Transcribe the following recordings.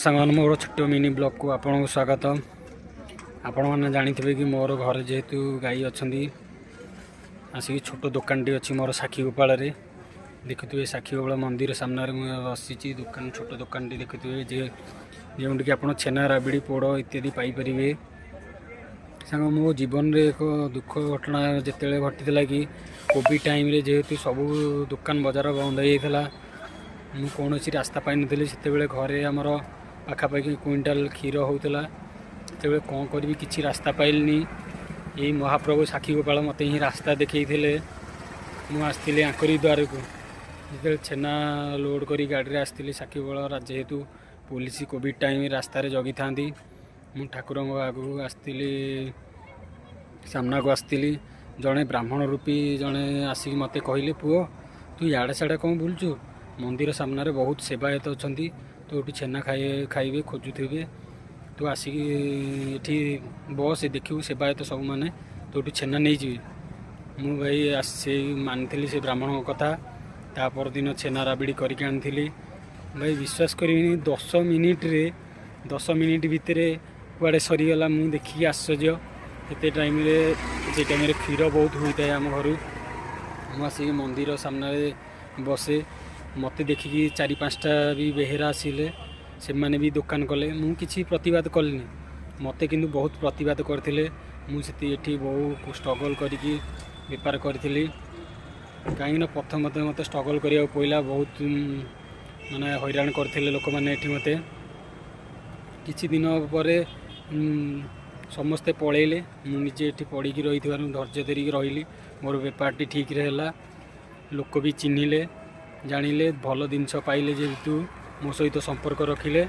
ସାଙ୍ଗମାନେ, ମୋର ଛୋଟ ମିନି ବ୍ଲଗ୍କୁ ଆପଣଙ୍କୁ ସ୍ୱାଗତ। ଆପଣମାନେ ଜାଣିଥିବେ କି ମୋର ଘରେ ଯେହେତୁ ଗାଈ ଅଛନ୍ତି, ଆସିକି ଛୋଟ ଦୋକାନଟି ଅଛି ମୋର ସାକ୍ଷୀଗୋପାଳରେ। ଦେଖୁଥିବେ, ସାକ୍ଷୀଗୋପାଳ ମନ୍ଦିର ସାମ୍ନାରେ ମୁଁ ବସିଛି। ଦୋକାନ, ଛୋଟ ଦୋକାନଟି ଦେଖୁଥିବେ ଯେ, ଯେଉଁଠିକି ଆପଣ ଛେନା, ରାବିଡ଼ି, ପୋଡ଼ ଇତ୍ୟାଦି ପାଇପାରିବେ। ସାଙ୍ଗ, ମୋ ଜୀବନରେ ଏକ ଦୁଃଖ ଘଟଣା ଯେତେବେଳେ ଘଟିଥିଲା କି କୋଭିଡ଼ ଟାଇମ୍ରେ, ଯେହେତୁ ସବୁ ଦୋକାନ ବଜାର ବନ୍ଦ ହୋଇଯାଇଥିଲା, ମୁଁ କୌଣସି ରାସ୍ତା ପାଇନଥିଲି। ସେତେବେଳେ ଘରେ ଆମର ପାଖାପାଖି କୁଇଣ୍ଟାଲ କ୍ଷୀର ହେଉଥିଲା। ସେତେବେଳେ କ'ଣ କରିବି, କିଛି ରାସ୍ତା ପାଇଲିନି। ଏଇ ମହାପ୍ରଭୁ ସାକ୍ଷୀଗୋପାଳ ମୋତେ ହିଁ ରାସ୍ତା ଦେଖେଇଥିଲେ। ମୁଁ ଆସିଥିଲି ଆଙ୍କରି ଦ୍ୱାରକୁ। ଯେତେବେଳେ ଛେନା ଲୋଡ଼ କରି ଗାଡ଼ିରେ ଆସିଥିଲି ସାକ୍ଷୀଗୋପାଳ, ଯେହେତୁ ପୋଲିସ କୋଭିଡ଼ ଟାଇମ୍ ରାସ୍ତାରେ ଜଗିଥାନ୍ତି, ମୁଁ ଠାକୁରଙ୍କ ଆଗକୁ ଆସିଥିଲି, ସାମ୍ନାକୁ ଆସିଥିଲି। ଜଣେ ବ୍ରାହ୍ମଣ ରୂପୀ ଜଣେ ଆସିକି ମୋତେ କହିଲେ, "ପୁଅ, ତୁ ଇଆଡ଼େ ସିଆଡ଼େ କ'ଣ ବୁଲୁଛୁ? ମନ୍ଦିର ସାମ୍ନାରେ ବହୁତ ସେବାୟତ ଅଛନ୍ତି, ତୁ ଏଠୁ ଛେନା ଖାଇବେ ଖୋଜୁଥିବେ। ତୁ ଆସିକି ଏଠି ବସେ, ଦେଖିବୁ ସେବାୟତ ସବୁମାନେ ତୋଠୁ ଛେନା ନେଇଯିବେ।" ମୁଁ ଭାଇ ସେଇ ମାନିଥିଲି ସେ ବ୍ରାହ୍ମଣଙ୍କ କଥା। ତା ପରଦିନ ଛେନା ରାବିଡ଼ି କରିକି ଆଣିଥିଲି। ଭାଇ, ବିଶ୍ୱାସ କରିବିନି, 10 ମିନିଟ୍ରେ, 10 ମିନିଟ୍ ଭିତରେ କୁଆଡ଼େ ସରିଗଲା। ମୁଁ ଦେଖିକି ଆଶ୍ଚର୍ଯ୍ୟ। ସେତେ ଟାଇମ୍ରେ, ସେ ଟାଇମ୍ରେ କ୍ଷୀର ବହୁତ ହୋଇଥାଏ ଆମ ଘରୁ। ମୁଁ ଆସିକି ମନ୍ଦିର ସାମ୍ନାରେ ବସେ। ମୋତେ ଦେଖିକି ଚାରି ପାଞ୍ଚଟା ବି ବେହେରା ଆସିଲେ, ସେମାନେ ବି ଦୋକାନ କଲେ। ମୁଁ କିଛି ପ୍ରତିବାଦ କଲିନି। ମୋତେ କିନ୍ତୁ ବହୁତ ପ୍ରତିବାଦ କରିଥିଲେ। ମୁଁ ସେଠି ଏଠି ବହୁ ଷ୍ଟ୍ରଗଲ୍ କରିକି ବେପାର କରିଥିଲି, କାହିଁକିନା ପ୍ରଥମେ ମୋତେ ଷ୍ଟ୍ରଗଲ୍ କରିବାକୁ ପଡ଼ିଲା ବହୁତ। ମାନେ ହଇରାଣ କରିଥିଲେ ଲୋକମାନେ ଏଠି ମୋତେ। କିଛି ଦିନ ପରେ ସମସ୍ତେ ପଳେଇଲେ। ମୁଁ ନିଜେ ଏଠି ପଡ଼ିକି ରହିଥିବାରୁ ଧୈର୍ଯ୍ୟ ଧରିକି ରହିଲି। ମୋର ବେପାରଟି ଠିକ୍ରେ ହେଲା। ଲୋକ ବି ଚିହ୍ନିଲେ, ଜାଣିଲେ, ଭଲ ଜିନିଷ ପାଇଲେ। ଯେହେତୁ ମୋ ସହିତ ସମ୍ପର୍କ ରଖିଲେ,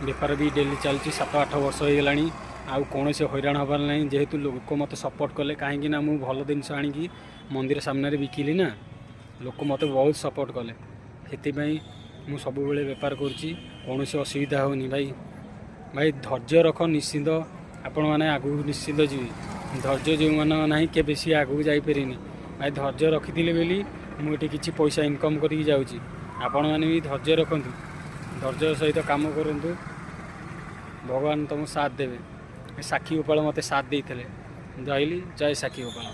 ବେପାର ବି ଡେଲି ଚାଲିଛି। 7-8 ବର୍ଷ ହେଇଗଲାଣି, ଆଉ କୌଣସି ହଇରାଣ ହେବାର ନାହିଁ, ଯେହେତୁ ଲୋକ ମୋତେ ସପୋର୍ଟ କଲେ। କାହିଁକି ନା ମୁଁ ଭଲ ଜିନିଷ ଆଣିକି ମନ୍ଦିର ସାମ୍ନାରେ ବିକିଲି ନା, ଲୋକ ମୋତେ ବହୁତ ସପୋର୍ଟ କଲେ। ସେଥିପାଇଁ ମୁଁ ସବୁବେଳେ ବେପାର କରୁଛି, କୌଣସି ଅସୁବିଧା ହେଉନି ଭାଇ। ଭାଇ, ଧୈର୍ଯ୍ୟ ରଖ, ନିଶ୍ଚିନ୍ତ ଆପଣମାନେ ଆଗକୁ ନିଶ୍ଚିନ୍ତ ଯିବେ। ଧୈର୍ଯ୍ୟ ଯେଉଁମାନଙ୍କ ନାହିଁ, କେବେ ସିଏ ଆଗକୁ ଯାଇପାରିବେନି। ଭାଇ, ଧୈର୍ଯ୍ୟ ରଖିଥିଲି ବୋଲି ମୁଁ ଏଠି କିଛି ପଇସା ଇନକମ୍ କରିକି ଯାଉଛି। ଆପଣମାନେ ବି ଧୈର୍ଯ୍ୟ ରଖନ୍ତୁ, ଧୈର୍ଯ୍ୟ ସହିତ କାମ କରନ୍ତୁ, ଭଗବାନ ତୁମକୁ ସାଥ ଦେବେ। ସାକ୍ଷୀ ଗୋପାଳ ମୋତେ ସାଥ ଦେଇଥିଲେ। ରହିଲି, ଜୟ ସାକ୍ଷୀ ଗୋପାଳ।